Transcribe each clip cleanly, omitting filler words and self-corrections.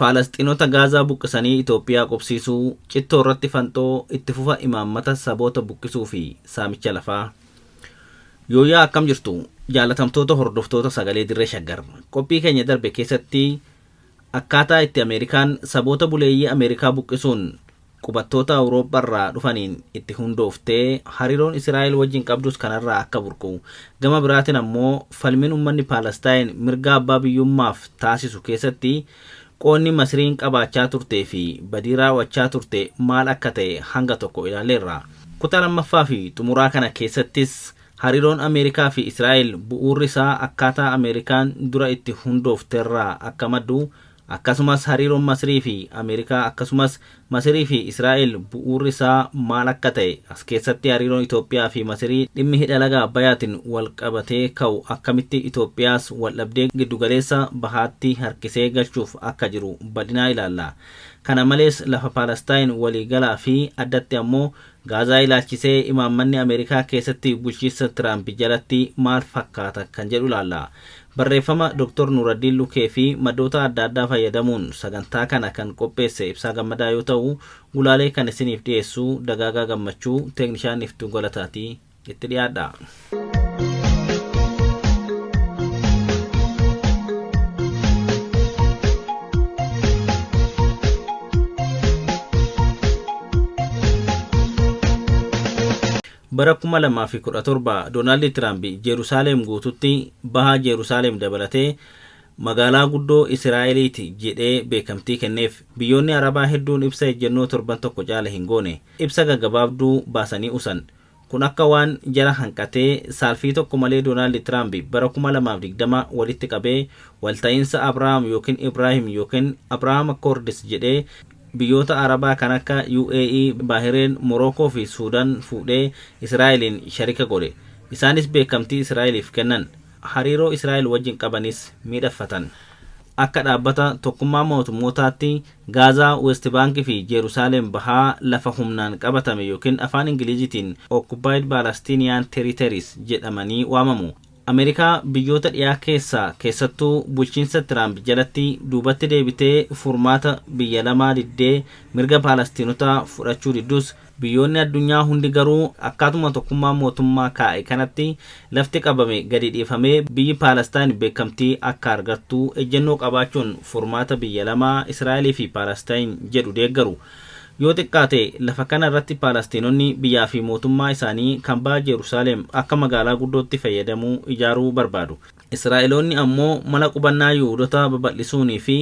Faalasxiinota Gaazaa buqqisanii Itoophiyaa qubsiisuu, cittoo irratti fanxoo, itti fufa imaammata saboota buqqisuu fi saamicha lafaa. Yooyaa akkam jirtu jaalatamtoota hordoftoota sagalee dirree shaggar. Qophii keenya darbe keessatti akkaataa itti Ameerikaan saboota buleeyyii Ameerikaa buqqisuun qubattoota Awurooppaarraa dhufaniin itti hundooftee hariiroon Israa'el wajjin qabdus kanarraa akka burqu gama biraatiin ammoo falmiin uummanni Paalestaayin mirga abbaa biyyummaaf taasisu keessatti qoonni Masriin qabaachaa turtee fi badii raawwachaa turte maal akka ta'e hanga tokko ilaaleerra. Kutaa lammaffaa fi xumuraa kana keessattis hariiroon Ameerikaa fi Israa'el bu'uurri isaa akkaataa Ameerikaan dura itti hundoofterraa akka maddu akkasumas hariiroon Masrii fi Ameerikaa akkasumas Masrii fi Israa'el bu'uurri isaa maal akka ta'e as keessatti hariiroon Itoophiyaa fi Masrii dhimmi hidha laga Abbayaatiin wal qabatee ka'u akkamitti Itoophiyaas wal dhabdee giddugaleessa bahaatti harkisee galchuuf akka jiru bal'inaa ilaalla. Kana malees lafa Paalestaayin waliigalaa fi addatti ammoo Gaazaa ilaalchisee imaammanni Ameerikaa keessatti bulchiinsa Tiraamp jalatti maal fakkaata kan jedhu ilaalla. Barreeffama Dr. Nuraddiin Lukee fi maddoota adda addaa fayyadamuun sagantaa kana kan qopheesse Ibsaa Gammadaa yoo ta'u, gulaalee kan isiniif dhiyeessu Dagaagaa Gammachuu, teeknishaan Iftuu Galataatii itti dhiyaadha. Bara 2017 Doonaald Tiraamp Jerusaaleem guututti baha Jerusaaleem dabalatee magaalaa guddoo Israa'eliiti jedhee beekamtii kenneef. Biyyoonni Arabaa hedduun ibsa ejjennoo torban tokko caala hin goone. Ibsa gaggabaabduu baasanii usan. Kun akka waan jara hanqatee saalfii tokko malee Doonaald Tiraamp bara 2020 walitti qabee walta'iinsa Abrahaam yookiin Ibraahim yookiin Abrahaam Accords jedhee biyyoota Arabaa kan akka UAE, Baahireen, Morookoo fi Suudaan fuudhee Israa'eliin sharika godhe. Isaanis beekamtii Israa'eliif kennan. Hariiroo Israa'el wajjin qabanis miidhagfatan. Akka dhaabbata tokkummaa mootummootaatti Gaazaa, West Bank fi Jerusaaleem bahaa lafa humnaan qabatame yookiin afaan Ingiliziitiin Occupied Palestinian Territories jedhamanii waamamu. Ameerikaa biyyoota dhiyaa keessaa keessattuu bulchiinsa Tiraamp jalatti duubatti deebitee furmaata biyya lamaa diddee mirga Paalastiinotaa fudhachuu diddus biyyoonni addunyaa hundi garuu akkaatuma tokkummaa mootummaa kaa'e kanatti lafti qabame gadi dhiifamee biyyi Paalestaan beekamtii akka argattu ejjennoo qabaachuun furmaata biyya lamaa Israa'elii fi Paalestaan jedhu deeggaru. Yoo xiqqaate lafa kana irratti Paalastiinonni biyyaa fi mootummaa isaanii kan baha Jerusaaleem akka magaalaa guddootti fayyadamuu ijaaruu barbaadu. Israa'eloonni ammoo mala qubannaa Yihuudota babal'isuunii fi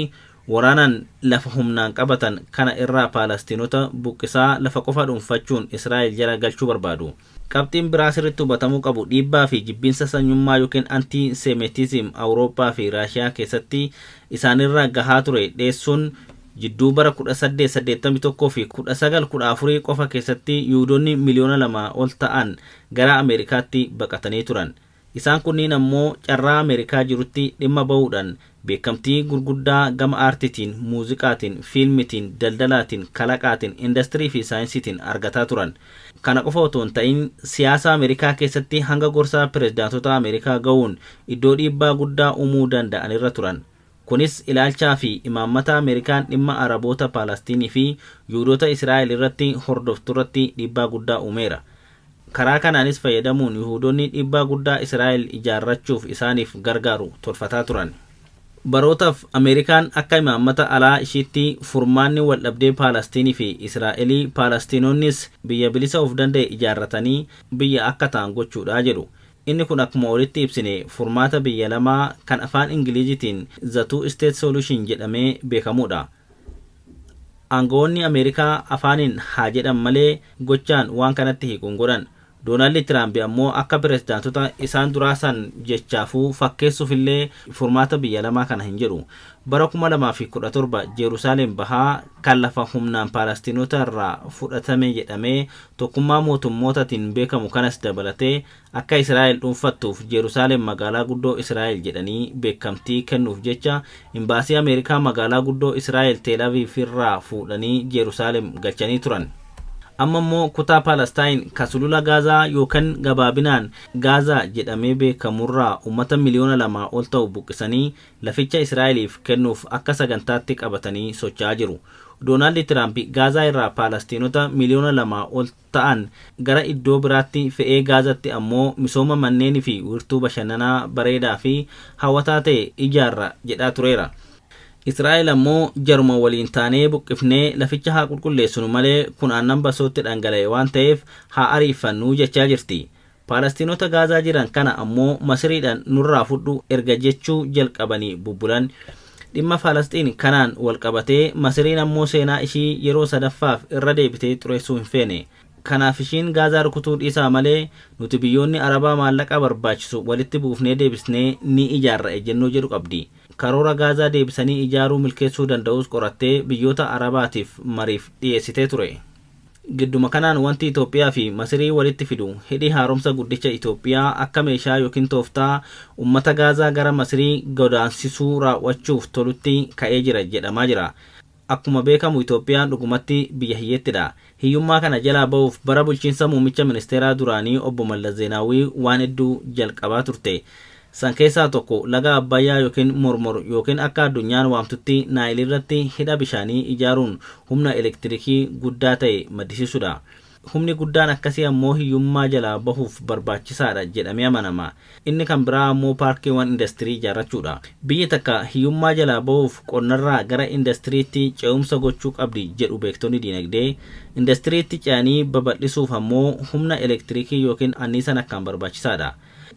waraanaan lafa humnaan qabatan kana irraa Paalastiinota buqqisaa lafa qofa dhuunfachuun Israa'el jala galchuu barbaadu. Qabxiin biraa sirriitti hubatamuu qabu dhiibbaa fi jibbiinsa sanyummaa yookiin anti-Semitism Awurooppaa fi Raashiyaa keessatti isaanirra gahaa ture dheessuun jidduu bara 1881 fi 1914 qofa keessatti Yihuudonni miliyoona 2 ol ta'an gara Ameerikaatti baqatanii turan. Isaan kunniin ammoo carraa Ameerikaa jirutti dhimma bahuudhaan beekamtii gurguddaa gama aartiitiin, muuziqaatiin, fiilmiitiin, daldalaatiin, kalaqaatiin, indastirii fi saayinsiitiin argataa turan. Kana qofa otoo hin ta'in siyaasa Ameerikaa keessatti hanga gorsaa pirezidaantota Ameerikaa gahuun iddoo dhiibbaa guddaa uumuu danda'anirra turan. Kunis ilaalchaa fi imaammata Ameerikaan dhimma Araboota Paalastiinii fi Yihuudota Israa'el irratti hordofturratti dhiibbaa guddaa uumeera. Karaa kanaanis fayyadamuun Yihuudonni dhiibbaa guddaa Israa'el ijaarrachuuf isaaniif gargaaru tolfataa turan. Barootaaf Ameerikaan akka imaammata alaa ishiitti furmaanni waldhabdee Paalastiinii fi Israa'elii Paalastiinonnis biyya bilisa of danda'e ijaarratanii biyya akka ta'an gochuudha jedhu. Inni kun akkuma olitti ibsine furmaata biyya lamaa kan afaan Ingiliziitiin The Two State Solution jedhamee beekamudha. Aangawoonni Ameerikaa afaaniin haa jedhan malee gochaan waan kanatti hiikuun godhan. Doonaald Tiraamp ammoo akka pirezidaantota isaan duraa san jechaafuu fakkeessuufillee furmaata biyya lamaa kana hin jedhu. Bara 2017 Jerusaaleem bahaa kan lafa humnaan Paalastiinota irraa fudhatame jedhamee tokkummaa mootummootaatiin beekamu kanas dabalatee akka Israa'el dhuunfattuuf Jerusaaleem magaalaa guddoo Israa'el jedhanii beekamtii kennuuf jecha imbaasii Ameerikaa magaalaa guddoo Israa'el Teel Aviv irraa fuudhanii Jerusaaleem galchanii turan. Amma immoo kutaa Paalestaayin kan sulula Gaazaa yookaan gabaabinaan Gaazaa jedhamee beekamurraa uummata miliyoona 2 ol ta'u buqqisanii laficha Israa'eliif kennuuf akka sagantaatti qabatanii socho'aa jiru. Doonaald Tiraamp Gaazaa irraa Paalastiinota miliyoona 2 ol ta'an gara iddoo biraatti fe'ee Gaazatti ammoo misooma manneenii fi wiirtuu bashannanaa bareedaa fi hawwataa ta'e ijaarra jedhaa tureera. Israa'el ammoo jaruma waliin taanee buqqifnee laficha haa qulqulleessinu malee kun aannan basootti dhangala'e waan ta'eef haa ariifannuu jechaa jirti. Paalastiinota Gaazaa jiran kana ammoo Masiriidhaan nurraa fudhu erga jechuu jalqabanii bubbulan. Dhimma Falasxiin kanaan wal qabatee Masiriin ammoo seenaa ishii yeroo sadaffaaf irra deebitee xureessuu hin feene. Kanaaf ishiin Gaazaa rukutuu dhiisaa malee nuti biyyoonni Arabaa maallaqa barbaachisu walitti buufnee deebisnee ni ijaarra ejjennoo jedhu qabdi. Karoora Gaazaa deebisanii ijaaruu milkeessuu danda'us qorattee biyyoota Arabaatiif mariif dhiyeessitee ture. Gidduma kanaan wanti Itoophiyaa fi Masirii walitti fidu hidhi haaromsa guddicha Itoophiyaa akka meeshaa yookiin tooftaa uummata Gaazaa gara Masirii godaansisuu raawwachuuf tolutti ka'ee jira jedhamaa jira. Akkuma beekamu Itoophiyaan dhugumatti biyya hiyyeettidha. Hiyyummaa kana jalaa ba'uuf bara bulchiinsa muummicha ministeeraa duraanii obbo Mallas Zeenaawwii waan hedduu jalqabaa turte. San keessaa tokko laga Abbayyaa yookiin Mormor yookiin akka addunyaan waamtutti Naayil irratti hidha bishaanii ijaaruun humna elektirikii guddaa ta'e maddisiisuudha. Humni guddaan akkasii ammoo hiyyummaa jalaa bahuuf barbaachisaadha jedhamee amanama. Inni kan biraa ammoo paarkiiwwan indastirii ijaarrachuudha. Biyyi takka hiyyummaa jalaa bahuuf qonnarraa gara indastiriitti ce'umsa gochuu qabdi jedhu beektonni diinagdee. Indastiriitti ce'anii babal'isuuf ammoo humna elektirikii yookiin anniisaan akkaan barbaachisaadha.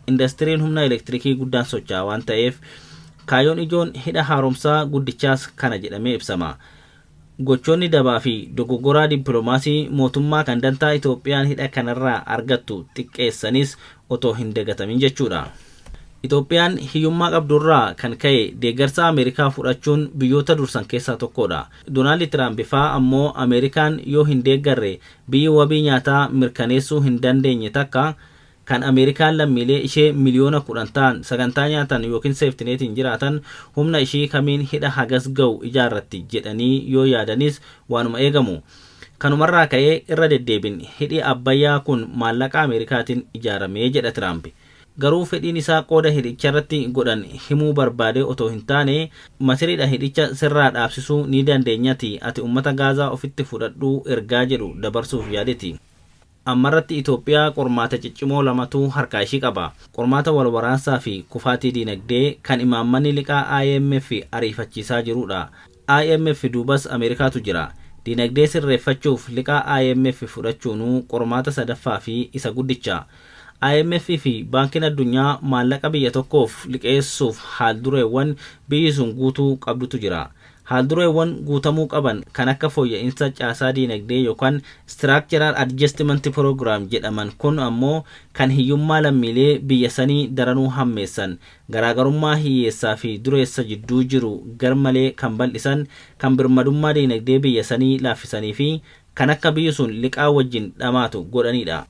Indastiriin humna elektirikii guddaan socho'a waan ta'eef kaayyoon ijoon hidha haaromsaa guddichaas kana jedhamee ibsama. Gochoonni dabaa fi dogoggoraa dippiloomaasii mootummaa kan dantaa Itoophiyaan hidha kanarraa argattu xiqqeessanis otoo hin dagatamin jechuudha. Itoophiyaan hiyyummaa qabdurraa kan ka'e deeggarsa Ameerikaa fudhachuun biyyoota dursan keessaa tokkodha. Doonaald Tiraamp faa ammoo Ameerikaan yoo hin deeggarre biyyi wabii nyaataa mirkaneessuu hin dandeenye takka kan Ameerikaan lammiilee ishee miliyoona 10 ta'an sagantaa nyaatan yookiin safety netiin jiraatan humna ishii kamiin hidha hagas ga'u ijaarratti jedhanii yoo yaadanis waanuma eegamu. Kanumarraa ka'ee irra deddeebin hidhi Abbayyaa kun maallaqa Ameerikaatiin ijaaramee jedha Tiraamp. Garuu fedhiin isaa qooda hidhicharratti godhan himuu barbaade otoo hin taane Masiriidha hidhicha sirraa dhaabsisuu ni dandeenyati ati uummata Gaazaa ofitti fudhadhuu ergaa jedhu dabarsuuf yaadeti. Ammarratti Itoophiyaa qormaata ciccimoo lamatu harkaa ishii qaba. Qormaata wal waraansaa fi kufaatii diinagdee kan imaammanni liqaa IMF ariifachiisaa jirudha. IMF duubas Ameerikaatu jira. Diinagdee sirreeffachuuf liqaa IMF fudhachuunuu qormaata sadaffaa fi isa guddicha. IMF fi Baankiin Addunyaa maallaqa biyya tokkoof liqeessuuf haaldureewwan biyyi sun guutuu qabdutu jira. Haaldureewwan guutamuu qaban kan akka fooyya'insa caasaa diinagdee yookaan Structural Adjustment Program jedhaman kun ammoo kan hiyyummaa lammiilee biyya sanii daranuu hammeessan, garaagarummaa hiyyeessaa fi dureessa jidduu jiru garmalee kan bal'isan, kan birmadummaa diinagdee biyya sanii laaffisanii fi kan akka biyyi sun liqaa wajjin dhamaatu godhanidha.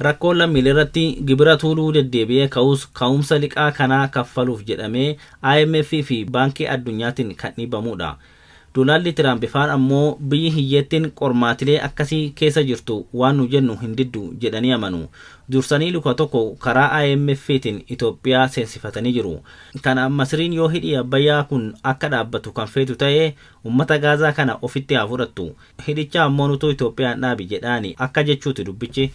Rakkoon lammiilee irratti gibira tuuluu deddeebi'ee ka'us ka'umsa liqaa kanaa kaffaluuf jedhamee IMF fi Baankii Addunyaatiin kan dhiibamudha. Doonaald Tiraamp faan ammoo biyyi hiyyeettiin qormaatilee akkasii keessa jirtu waan nu jennu hin diddu jedhanii amanu. Dursanii luka tokko karaa IMF'tiin Itoophiyaa seensifatanii jiru. Kana Masriin yoo hidhi Abbayyaa kun akka dhaabbatu kan feetu ta'e uummata Gaazaa kana ofitti haa fudhattu. Hidhicha ammoo nutu Itoophiyaan dhaabi jedhaani akka jechuuti dubbichi.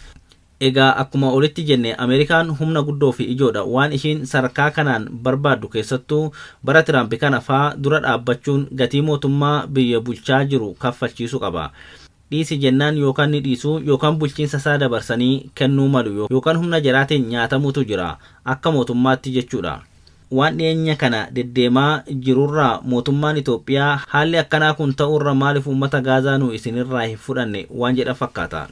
Egaa akkuma olitti jenne Ameerikaan humna guddoo fi ijoodha waan ishiin sadarkaa kanaan barbaaddu keessattuu bara Tiraamp kana faa dura dhaabbachuun gatii mootummaa biyya bulchaa jiru kaffalchiisu qaba. Dhiisi jennaan yookaan ni dhiisu yookaan bulchiinsa isaa dabarsanii kennuu malu yookaan humna jaraatiin nyaatamuutu jira akka mootummaatti jechuudha. Waan dhiyeenya kana deddeemaa jirurraa mootummaan Itoophiyaa haalli akkanaa kun ta'uurra maaliif uummata Gaazaa nu isinirraa hin fudhanne waan jedhan fakkaata.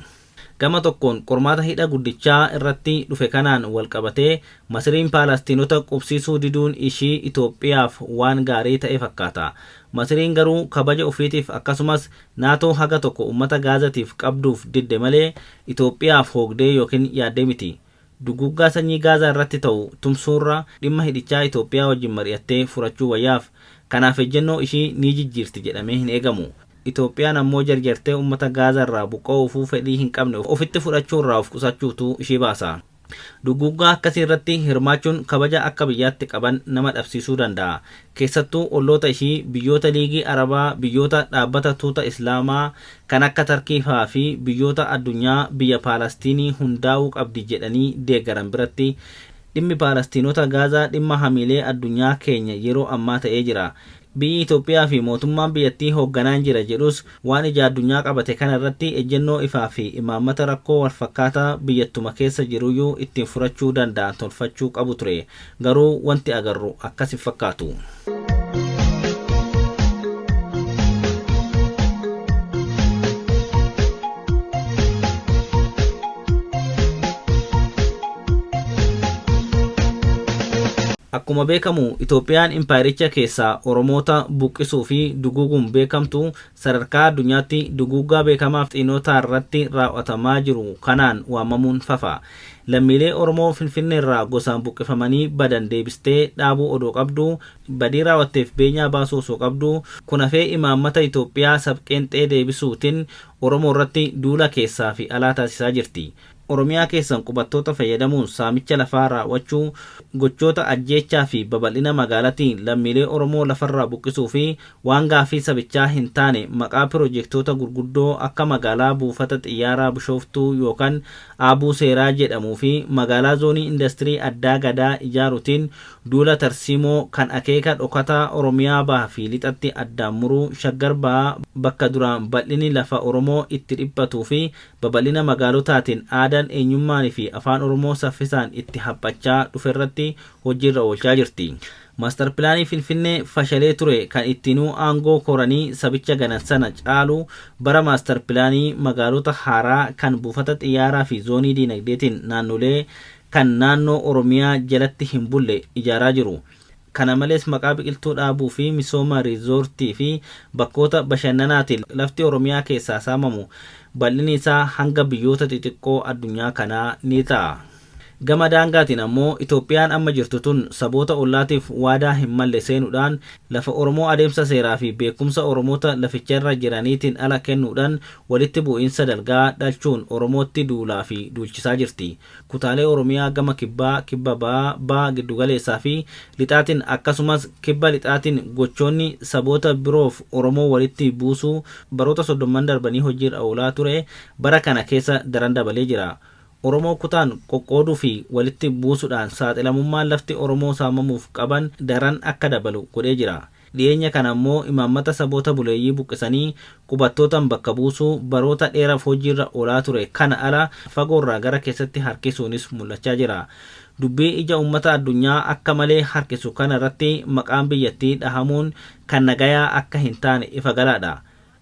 Gama tokkoon qormaata hidha guddichaa irratti dhufe kanaan wal qabatee Masiriin Paalastiinota qubsiisuu diduun ishii Itoophiyaaf waan gaarii ta'e fakkaata. Masiriin garuu kabaja ofiitiif akkasumas naatoo haga tokko uummata Gaazatiif qabduuf didde malee Itoophiyaaf hoogdee yookiin yaaddee miti. Duguuggaa sanyii Gaazaa irratti ta'u tumsuurra dhimma hidhichaa Itoophiyaa wajjin mari'attee furachuu wayyaaf. Kanaaf ejjennoo ishii ni jijjiirti jedhamee hin eegamu. Itoophiyaan ammoo jarjartee uummata Gaazaa irraa buqqa'uufuu fedhii hin qabne ofitti fudhachuu irraa of qusachuutu ishee baasa. Duguuggaa akkasii irratti hirmaachuun kabaja akka biyyaatti qaban nama dhabsiisuu danda'a. Keessattuu olloota ishii biyyoota Liigii Arabaa, biyyoota dhaabbata tuuta Islaamaa kan akka Tarkii fa'aa fi biyyoota addunyaa biyya Paalastiinii hundaa'uu qabdi jedhanii deeggaran biratti dhimmi Paalastiinota Gaazaa dhimma hamiilee addunyaa keenya yeroo ammaa ta'ee jira. Biyyi Itoophiyaa fi mootummaan biyyattii hoogganaan jira jedhus waan ija addunyaa qabate kana irratti ejjennoo ifaa fi imaammata rakkoo walfakkaataa biyyatuma keessa jiruyyuu ittiin furachuu danda'an tolfachuu qabu ture. Garuu wanti agarru akkas hin fakkaatu. Akkuma beekamu Itoophiyaan impaayericha keessaa Oromoota buqqisuu fi duguuguun beekamtu sadarkaa addunyaatti duguuggaa beekamaa xiinota irratti raawwatamaa jiru kanaan waamamuun fafa. Lammiilee Oromoo Finfinnee irraa gosaan buqqifamanii badan deebistee dhaabuu odoo qabdu, badii raawwatteef beenyaa baasuu osoo qabdu, kun hafee imaammata Itoophiyaa sabqeenxee deebisuutiin Oromoo irratti duula keessaa fi alaa taasisaa jirti. Oromiyaa keessan qubattoota fayyadamuun saamicha lafaa raawwachuu, gochoota ajjeechaa fi babal'ina magaalatiin lammiilee Oromoo lafarraa buqqisuu fi waan gaaffii sabichaa hin taane maqaa pirojektoota gurguddoo akka magaalaa buufata xiyyaaraa Bishooftuu yookaan Aabuu Seeraa jedhamuu fi magaalaa zoonii indastirii addaa Gadaa ijaaruutiin duula tarsiimoo kan akeeka dhokataa Oromiyaa baha fi lixatti addaan muruu, Shaggar bahaa bakka duraan bal'inni lafa Oromoo itti dhiphatuu fi babal'ina magaalotaatiin aadaan, eenyummaan fi afaan Oromoo saffisaan itti haphachaa dhuferratti hojiirra oolchaa jirti. Maastar pilaanii Finfinnee fashalee ture kan ittiinuu aangoo koranii sabicha ganan sana caalu bara maastar pilaanii magaalota haaraa kan buufata xiyyaaraa fi zoonii diinagdeetiin naannolee kan naannoo Oromiyaa jalatti hin bulle ijaaraa jiru. Kana malees maqaa biqiltuu dhaabuu fi misooma riizoortii fi bakkoota bashannanaatiin lafti Oromiyaa keessaa saamamu bal'inni isaa hanga biyyoota xixiqqoo addunyaa kanaa ni ta'a. Gama daangaatiin ammoo Itoophiyaan amma jirtu tun saboota ollaatiif waadaa hin malle seenuudhaan lafa Oromoo adeemsa seeraa fi beekumsa Oromoota laficharra jiraniitiin ala kennuudhaan walitti bu'iinsa dalgaa dhalchuun Oromootti duulaa fi duulchisaa jirti. Kutaalee Oromiyaa gama kibbaa, kibba bahaa, baha giddugaleessaa fi lixaatiin akkasumas kibba lixaatiin gochoonni saboota biroof Oromoo walitti buusuu baroota soddomman darbanii hojiirra oolaa ture bara kana keessa daran dabalee jira. Oromoo kutaan qoqqooduu fi walitti buusuudhaan saaxilamummaan lafti Oromoo saamamuuf qaban daran akka dabalu godhee jira. Dhiyeenya kana ammoo imaammata saboota buleeyyii buqqisanii qubattootaan bakka buusuu baroota dheeraaf hojiirra oolaa ture kana ala fagoorraa gara keessatti harkisuunis mul'achaa jira. Dubbii ija uummata addunyaa akka malee harkisu kana irratti maqaan biyyattii dhahamuun kan nagayaa akka hin taane ifa galaadha.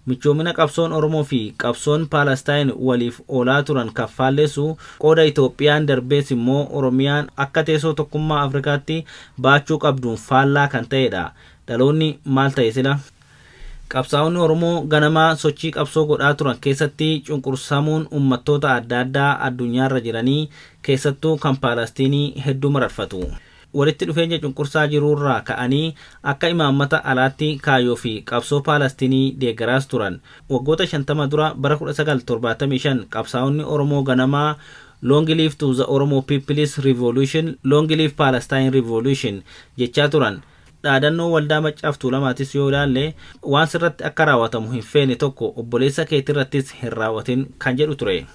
Michoomina qabsoon Oromoo fi qabsoon Paalastaayin waliif oolaa turan kan faalleessu qooda Itoophiyaan darbees immoo Oromiyaan akka teessoo tokkummaa Afrikaatti baachuu qabduun faallaa kan ta'edha. Dhaloonni maal ta'e sila? Qabsaa'onni Oromoo ganamaa sochii qabsoo godhaa turan keessatti cunqursamuun uummattoota adda addaa addunyaarra jiranii keessattuu kan Paalastiinii hedduu mararfatu. Walitti dhufeenya cunqursaa jiruurraa ka'anii akka imaammata alaatti kaayyoo fi qabsoo Paalastiinii deeggaraas turan. Waggoota 50 dura bara 1975 qabsaa'onni Oromoo ganamaa "Long live to the Oromo People's Revolution, Long live Palestine Revolution" jechaa turan. Dhaadannoo waldaa Maccaaf Tuulamaatis yoo ilaalle waan sirratti akka raawwatamu hin feene tokko obboleessa keetirrattis hin raawwatin kan jedhu ture.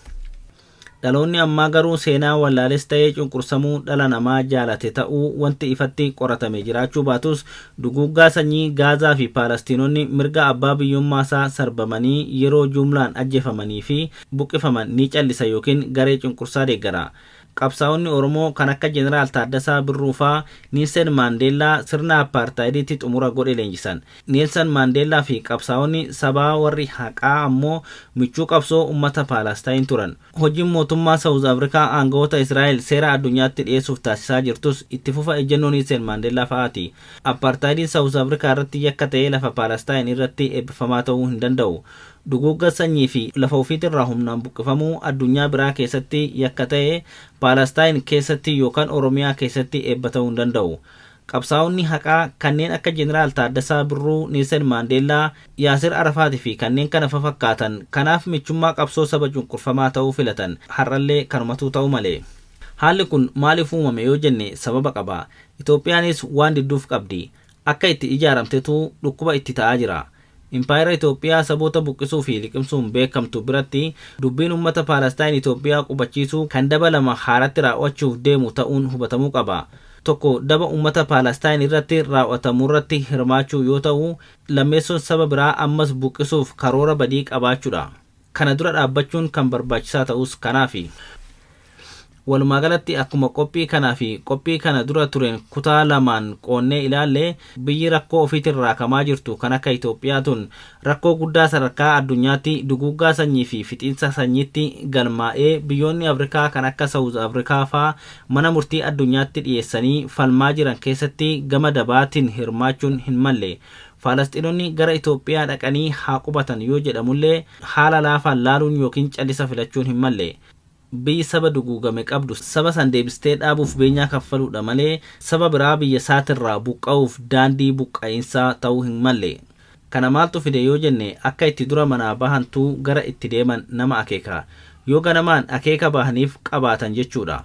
Dhaloonni ammaa garuu seenaa wallaales ta'ee cunqursamuu dhala namaa jaalate ta'uu wanti ifatti qoratame jiraachuu baatus duguuggaa sanyii Gaazaa fi Paalastiinonni mirga abbaa biyyummaasaa sarbamanii yeroo jumlaan ajjeefamanii fi buqqifaman ni callisa yookiin garee cunqursaa deeggara. Qabsaa'onni Oromoo kan akka Jeneraal Taaddasaa Birruu faa Niilsen Maandeellaa sirna appaartaayidiitti xumura godhe leenjisan. Neelsan Maandeellaa fi qabsaa'onni sabaa warri haqaa ammoo michuu qabsoo uummata Paalastaayin turan. Hojiin mootummaa Saawuz Afrikaa aangawoota Israa'el seera addunyaatti dhiyeessuuf taasisaa jirtus itti fufa ejjennoo Niilsen Maandeellaa fa'aati. Appaartaayidiin Saawuz Afrikaa irratti yakka ta'ee lafa Paalastaayin irratti eebbifamaa ta'uu hin danda'u. Duguugga sanyii fi lafa ofiitirraa humnaan buqqifamuu addunyaa biraa keessatti yakka ta'e Paalastaayin keessatti yookaan Oromiyaa keessatti eebba ta'uu hin danda'u. Qabsaa'onni haqaa kanneen akka Jeneraal Taaddasaa Birruu, Neelsan Maandeellaa, Yaasir Arafaatii fi kanneen kana fafakkaatan kanaaf michummaa qabsoo saba cunqurfamaa ta'uu filatan har'allee kanumatu ta'u malee. Haalli kun maaliif uumame yoo jenne sababa qaba. Itoophiyaanis waan didduuf qabdi. Akka itti ijaaramtetu dhukkuba itti ta'aa jira. Impaayera Itoophiyaa saboota buqqisuu fi liqimsuun beekamtu biratti dubbiin uummata Paalestaan Itoophiyaa qubachiisuu kan daba lama haaratti raawwachuuf deemu ta'uun hubatamuu qaba. Tokko daba uummata Paalestaan irratti raawwatamu irratti hirmaachuu yoo ta'u, lammeessoon saba biraa ammas buqqisuuf karoora badii qabaachuudha. Kana dura dhaabbachuun kan barbaachisaa ta'us kanaafi. Walumaa galatti akkuma qophii kanaa fi qophii kana dura tureen kutaa lamaan qoonnee ilaalle, biyyi rakkoo ofiitiin raakamaa jirtu kan akka Itoophiyaa tun rakkoo guddaa sadarkaa addunyaatti duguuggaa sanyii fi fixiinsa sanyiitti galmaa'ee biyyoonni Afrikaa kan akka Saawuz Afrikaa faa mana murtii addunyaatti dhiyeessanii falmaa jiran keessatti gama dabaatiin hirmaachuun hin malle. Falasxiinonni gara Itoophiyaa dhaqanii haa qubatan yoo jedhamullee haala laafaan laaluun yookiin callisa filachuun hin malle. Biyyi saba duguugame qabdu saba san deebistee dhaabuuf beenyaa kaffaluudha malee saba biraa biyya isaatirraa buqqa'uuf daandii buqqa'iinsaa ta'uu hin malle. Kana maaltu fide yoo jenne, akka itti dura manaa bahantu gara itti deeman nama akeeka. Yoo ganamaan akeeka bahaniif qabaatan jechuudha.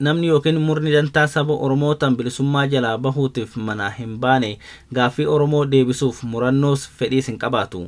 Namni yookiin murni dantaa saba Oromoo tan bilisummaa jalaa bahuutiif manaa hin baane gaaffii Oromoo deebisuuf murannoos fedhiis hin qabaatu.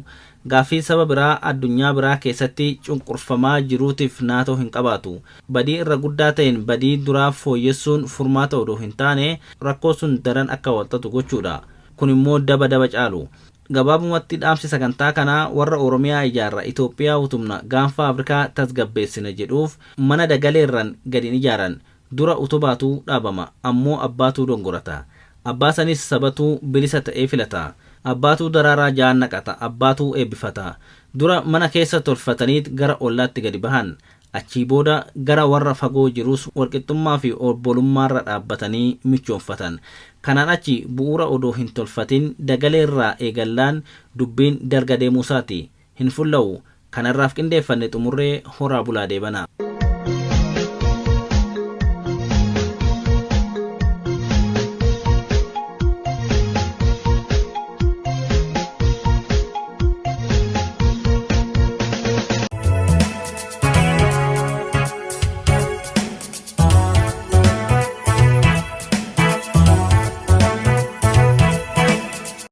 Gaaffii saba biraa addunyaa biraa keessatti cunqurfamaa jiruutiif naatoo hin qabaatu. Badii irra guddaa ta'een badii duraa fooyyessuun furmaata odoo hin taane rakkoo sun daran akka walxaxu gochuudha. Kun immoo daba daba caalu. Gabaabumatti dhaamsi sagantaa kanaa warra Oromiyaa ijaarra, Itoophiyaa utubna, gaanfa Afrikaa tasgabbeessina jedhuuf mana dagaleerran gadi hin ijaaran. Dura utubaatu dhaabama, ammoo abbaatu dongorata. Abbaa sanis sabatu bilisa ta'ee filata. Abbaatu daraaraa ja'an naqata, abbaatu eebbifata. Dura mana keessa tolfataniit gara ollaatti gadi bahan. Achii booda gara warra fagoo jiruus walqixxummaa fi obbolummaarra dhaabbatanii michoomfatan. Kanaan achi bu'uura odoo hin tolfatin dagaleerraa eegallaan dubbiin dalga deemuusaati. Hin fulla'u. Kanarraaf qindeeffanne xumurree horaa bulaa deebana.